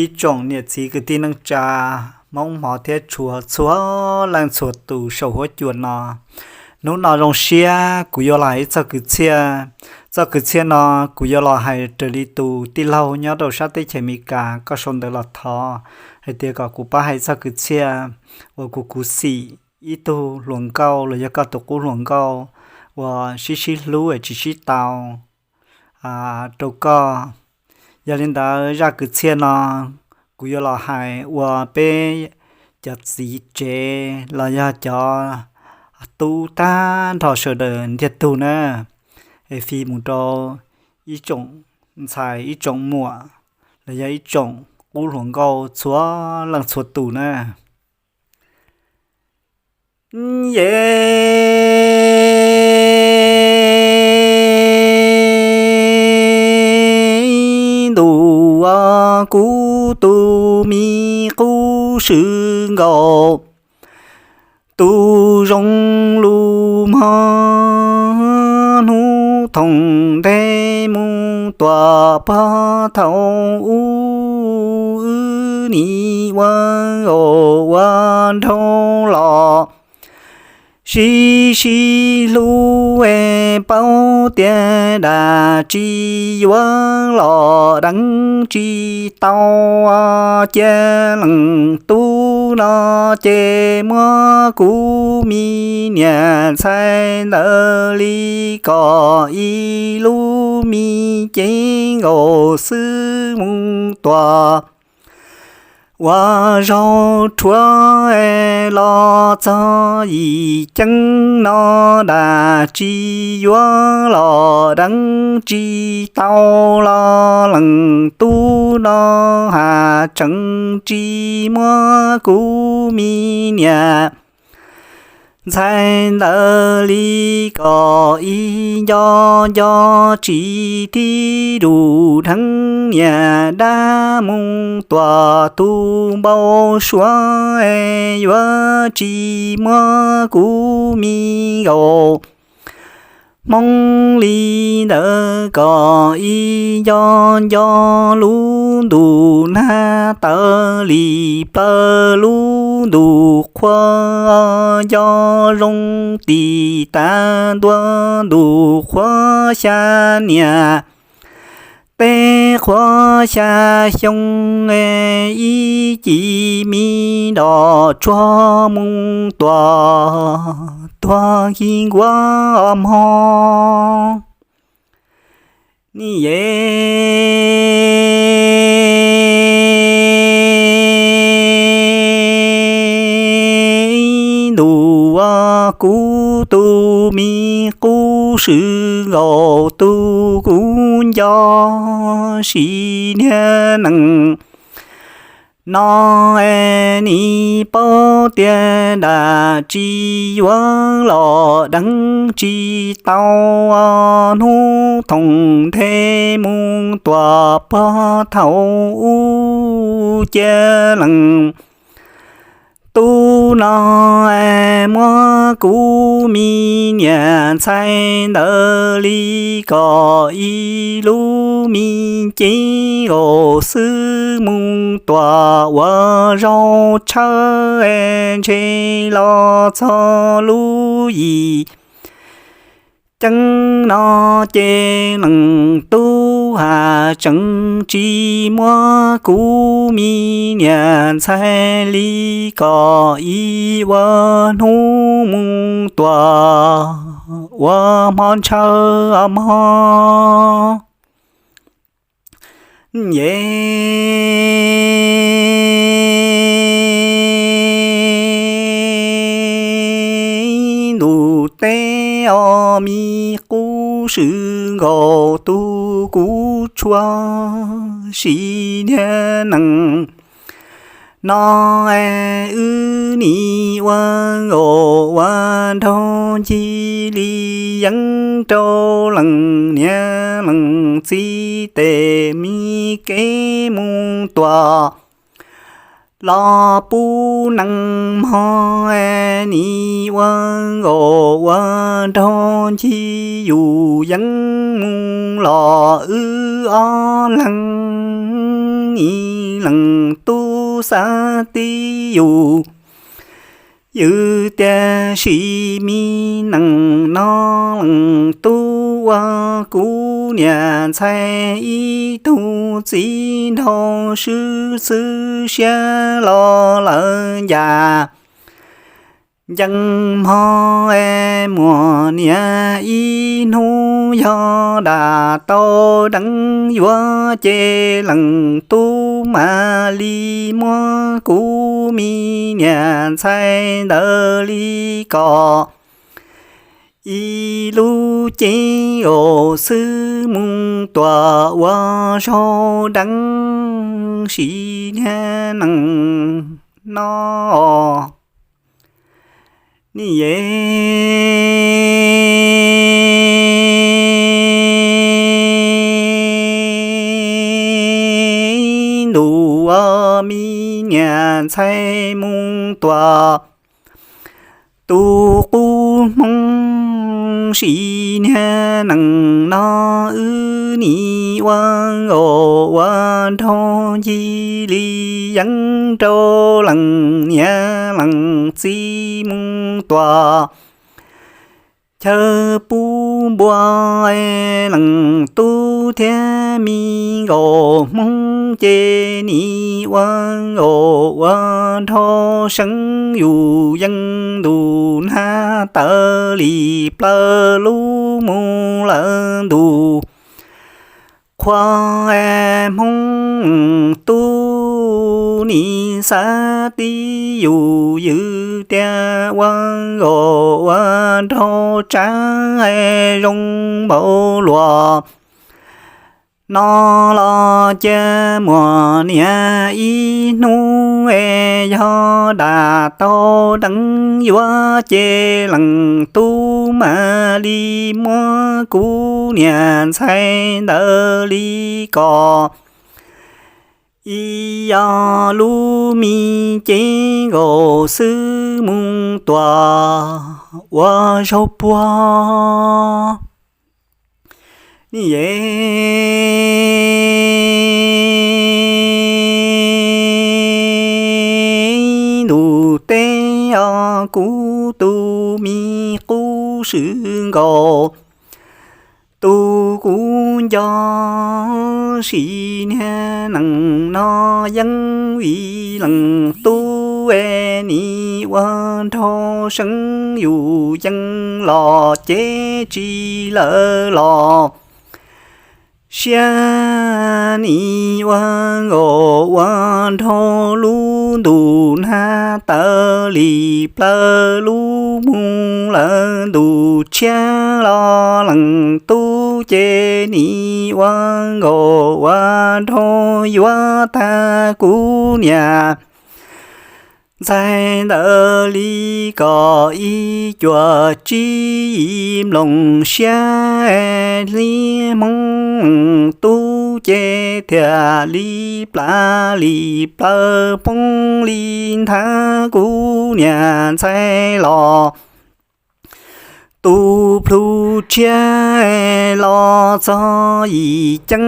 Ib tsoom niam txiv kwv tij neej tsa, Hmoob hmov thiab tshua txhua leej txhua tus saum huab cua no, hnub no zoo siab kuv yuav los hais ib txoj kwv txhiaj. Txoj kwv txhiaj no kuv yuav los hais raws li tus tij laug nyob rau sab teb chaws Amelikas koj sau ntawv los thov hais tias kom kuv pab hais txoj kwv txhiaj uas kuv khuv xim ib tug hluas nkauj los yog koj tus qub hluas nkauj uas sib sib hlub es tsis sib tau rau koj. Yog li ntawd zaj kwv txhiaj no kuv yuav los hais ua peb cov txiv tsev los yog cov tub tag nrho sawv daws ntiag tug na, es fi mus rau ib tsoom ntxhais ib tsoom muam los yog ib tsoom qub hluas nkauj txhua leej txhua tus na. Ye ntu kuv tus me qub swm nkaus, tus zoo lus mog hnub thoom ntej mus tuam pog thaum ub, wb nim ua ua nraug los sib sib hlub es paub tias dam tsis yuav los deev tsis tau. Cia leej tub no ces muab kuv me niam ntxhais ntawd li kom ib lub me cev nkaus xwb mus tuam ua zaug rhuav los txog yim ceeb no dam tsis yuav los deev tsis tau los leej tub no has tseem tsis muab kuv me niam ntxhais ntawd li kom ib nco nco tsis tib lus dheev niam dab mus tuam tus npau suav yuav tsis muab kuv me nkaus hmoob li ntawd kom ib nco nco lub ntuj nag tawv li plaws lub ntuj qhua nco zoo tim tav ntua ntuj qhua xya niam teb qhua xya xyoo ib ci me nrom tsuag mus tuam tuag ki nkuav mog. Ni ye ntu kuv tus me qub swm nkaus tus kuv nco sim niag neej no es nim paub tias dam tsis yuav los deev tsis tau hnub thoom nthe mus tuam pog thaum ub cia leej tub no muab kuv me niam ntxhais ntawd li kom ib lub me cev nkaus xwb mus tuam ua zaug tshawb ntshe los txog lub yim ceeb no ces leej tub has tseem tsis muab kuv me niam ntxhais li kom ib ua hnub mus tuam ua hmo ntshaw mog. Ye ntu teb os me qub swm nkaus tus kuv tshua sim niag neej no es wb nim ua nkaus ua nraug ncig li yeeb rau leej niam leej txiv tes me kev mus tuam los pub neeg mog, nim ua nkaus ua nraug ncig yus yeeb mus los wb ob leeg, nim leej tub xav tib yus. Ywj tiag sim me neej no, leej tub ua kuv niam ntxhais ib tug txiv nraug swb xwb siab los lawm ncas. Ncees mog es muaj niam ib hnub yog dam tau deev yuav ces leej tub mam li muab kuv me niam ntxhais ntawd li kom ib lub cev nkaus xwb mus tuam ua zaug deev sim niag neej no. Nim yej ntuj, me niam ntxhais mus tuam tus qub hmoov sim niag neej no, wb nim ua nkaus ua nraug ncig li yeeb rau leej niam leej txiv mus tuam chaw pub npua, leej tub thiab me nkauj hmoob ces nim ua nkaus ua nraug seev yus yeej ntuj nag tawv li plaws lub mus lawm ntuj. Qhua hmoob tub nim xav tib yus ywj tiag ua nkaus ua nraug tsav zoo npaum luaj no los cia muaj niam ib hnub es yog dam tau deev yuav ces leej tub mam li muab kuv niam ntxhais ntawd li kom ib yog lub me cev nkaus xwb mus tuam ua zaug puag. Nim yej ntuj teb os, kuv tus me qub swm nkaus, tus kuv nco sim niag neej no yeej vim leej tub es nim ua nraug seev yus yeej los ces tsis lawv los siab nim ua nkaus ua nraug lub ntuj nag tawv li plaws lub mus lawm ntuj tshiab los leej tub ces nim ua nkaus ua nraug yuav tag kuv niam ntxhais ntawd li kom ib cuam tsib yim nplooj siab li hmoov leej tub ces thiaj li plav li plaws poob li nthav kuv niam ntxhais los tus plhu tshiab los txog yim ceeb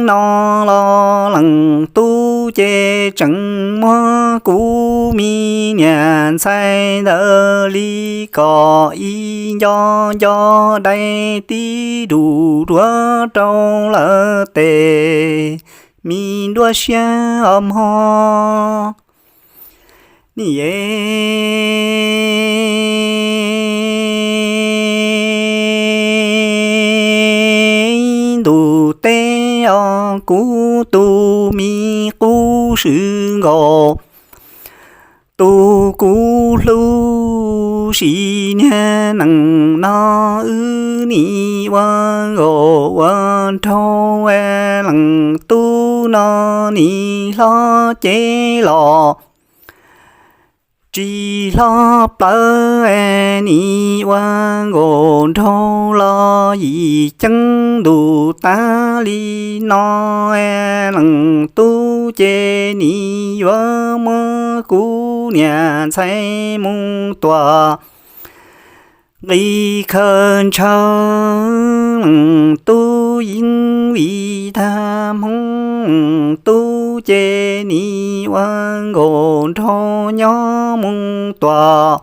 no los leej tub ces tseem muab kuv me niam ntxhais ntawd li kom ib nco nco dai tib dum duav rau lawv tes me nruab siab os mog. Nim yej ntuj teb os, kuv tus me qub swm nkaus, tus kuv hlub sim niag neej no, wb nim ua nkaus ua nraug leej tub no nim hlob ces los tsis hlob plawv, nim ua nkaus nraug los yim ceeb ntuj tas li no, leej tub tub ces nim yuav muab kuv niam ntxhais mus tua. Nqis khaws ntshaw leej tub yeej vim tag hmoob, leej tub ces nim ua nkaus nraug nyob mus tua.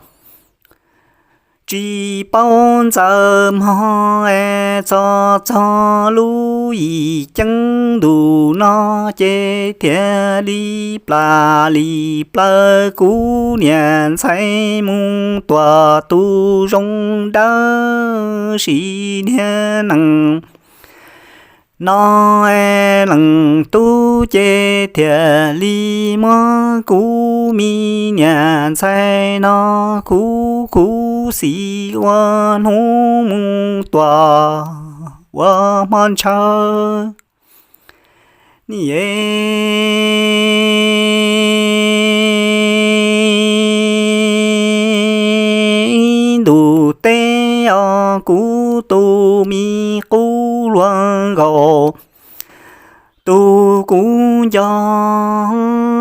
Tsis paub ntxaws hmo es txog txog lub yim ceeb ntus no ces thiaj li plam li plaws kuv niam ntxhais mus tua tus zoo dawb sim niag nees no. Leej tub ces thiaj li muab kuv me niam ntxhais no khuv khuv xim ua hnub mus tua ua hmo ntshaw. Ni e ntus teb os kuv tus me qub hluas nkaus, tus kuv nco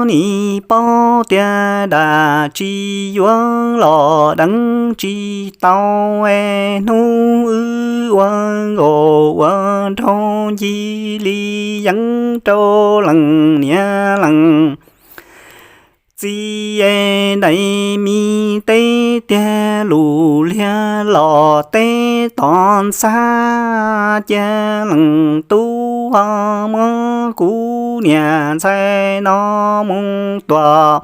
nim paub tias dam tsis yuav los deev tsis tau es hnub wb ua nkaus ua nraug ncig li yeeb rau leej niam leej txiv es ntais me teb tiag lus liag los teb tom ntxhab cia leej tub ho muab kuv niam ntxhais no mus tua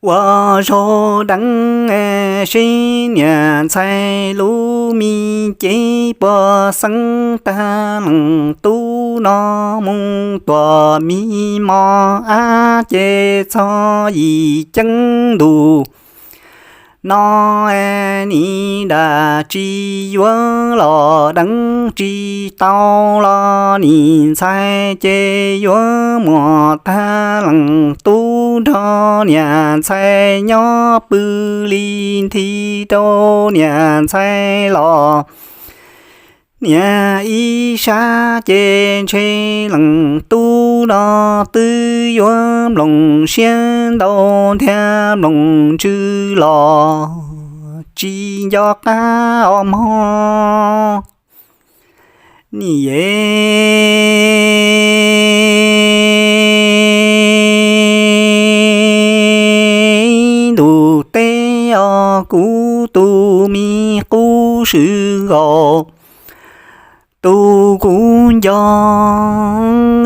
ua zaug deev seb niam ntxhais lub me cev puas xeeb tag leej tub no mus tua me mos ab ces txog yim ceeb ntus no nim dam tsis yuav los deev tsis tau los nim ntxhais ces yuav muam tag leej tub nrog niam ntxhais nyob pw li nthi rau niam ntxhais los niam ib sab ces ntshe leej tub no twb yuav nploos siab ntau thiab nploos ntsws los tsis nco qab os mog. Ni e ntus teb os kuv tus me qub swm nkaus, tus kuv nco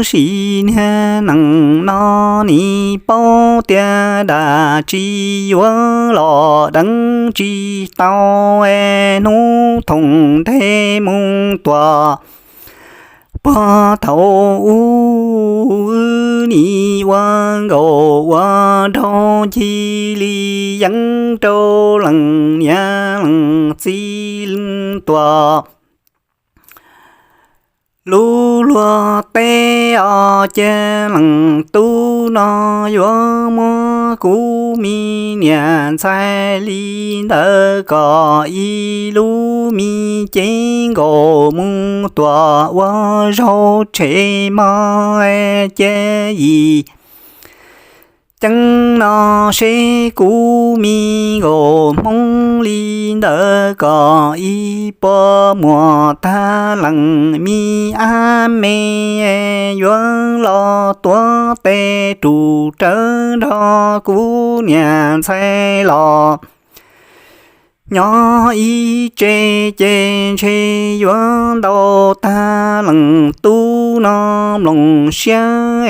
sim niag nees no nim paub tias dam tsis yuav los deev tsis tau es hnub thoom ntej mus tua puag thaum ub wb nim ua nkaus ua nraug ncig li yeeb rau leej niam leej txiv tua lub luag teb os cia leej tub no yuav muab kuv me niam ntxhais li ntawd kom ib lub me cev nkaus mus tua ua zaug tshem mog cia yim ceeb no seb kuv me nkaus hmoob li ntawd kom ib puas muam tag leej me ab me yuav los tuav tes rus rawv nrog kuv niam ntxhais los nyob ib tse ces ntshe yuav ntau tag leej tub no nploos siab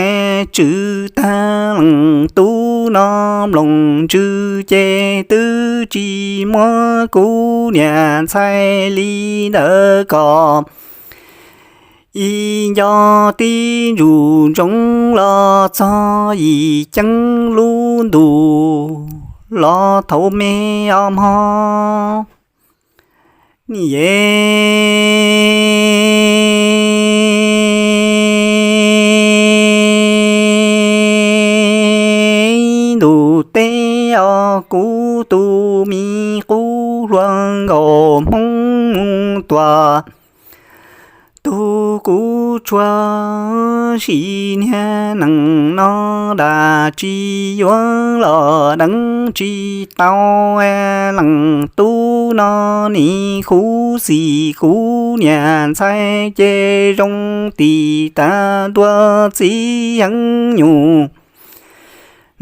tsw tag leej tub no nploos ntsws ces twb tsis muab kuv niam ntxhais li ntawd kom ib nco tib ntsus ntsoov los txog yim ceeb lub ntus los thaum me os mog. Ni e ntus teb os kuv tus me qub hluas nkaus hmoob mus tuas Tus kuv tsuag sim niag neej no, dab tsi yuav los deev tsis tau. Leej tub no nim huv xim kuv niam ntxhais ces zoo tim tag ntua txiv heev nyuj.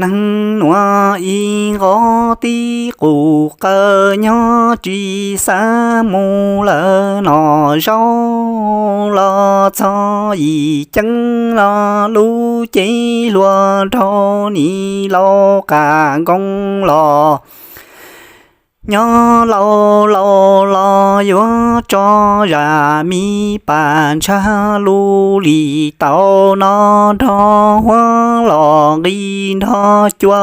Neeg nuav ib qho tib qus qawv nyob tsis xav mus lawm, nom zaub los txog yim ceeb los lub cev hluas nraug nim laus qas nkoos los. Nyob laus laus los yuav tso zam mi pam ntshaj lub lis tau no nrog huab los nqi nrog cua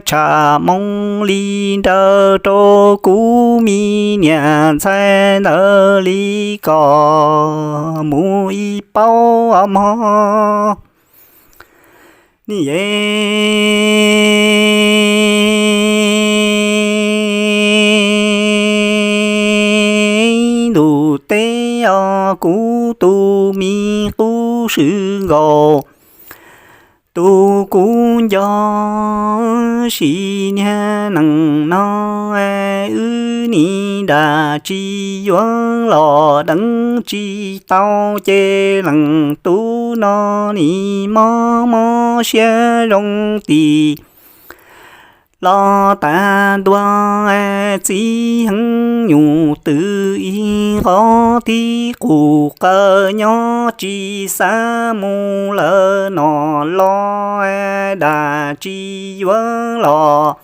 tsham moo li nrawd rau kuv me niam ntxhais ntawd li kom mus ib paub mog. Nim ntuj teb os kuv tus me qub swb nkaus, tus kuv nco sim niag neej no, wb nim dab tsi yuav los deev tsis tau ces leej tub no nim mob mob siab zoo tim los tag ntua txiv heev nyuj twm ib qho tib qus qawv nyob tsis xav mus lawm, nom los dab tsi yuav los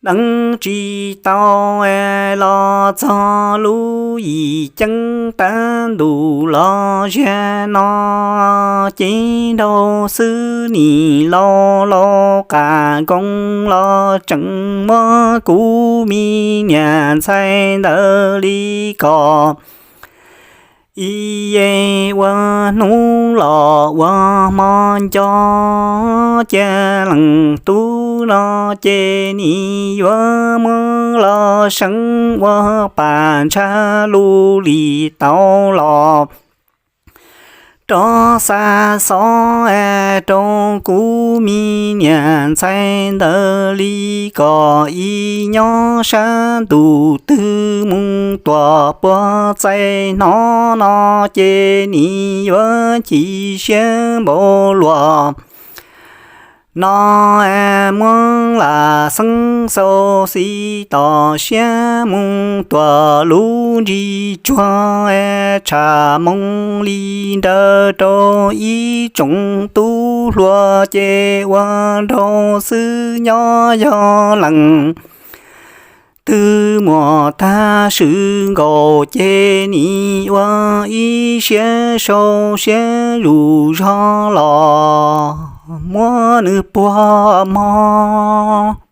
deev tsis tau. Los txog lub yim ceeb tag ntuj los ziag no, cev nraug xwb nim laus laus qas nkoos los tseem muab kuv me niam ntxhais ntawd li kom ib yam ua hnub los ua hmo nco. Cia leej tub no ces nim yuav muab los seev ua pam ntshaj lub lis tau los rov xa xov rau kuv me niam ntxhais ntawd li kom ib nyob sab ntuj twg mus tuam puag txais hnov no ces nim yuav chim siab npaum luaj no. Muab lam xeeb xau xis tom siab mus tuam lub ntsis tsuag tsham moo li nrawd rau ib tsoom tub hluas ces ua nraug xwb nyob yog leej twg muaj tag swm nkaus ces nim ua ib siab sau siab zuj zog los muab nws puag mog.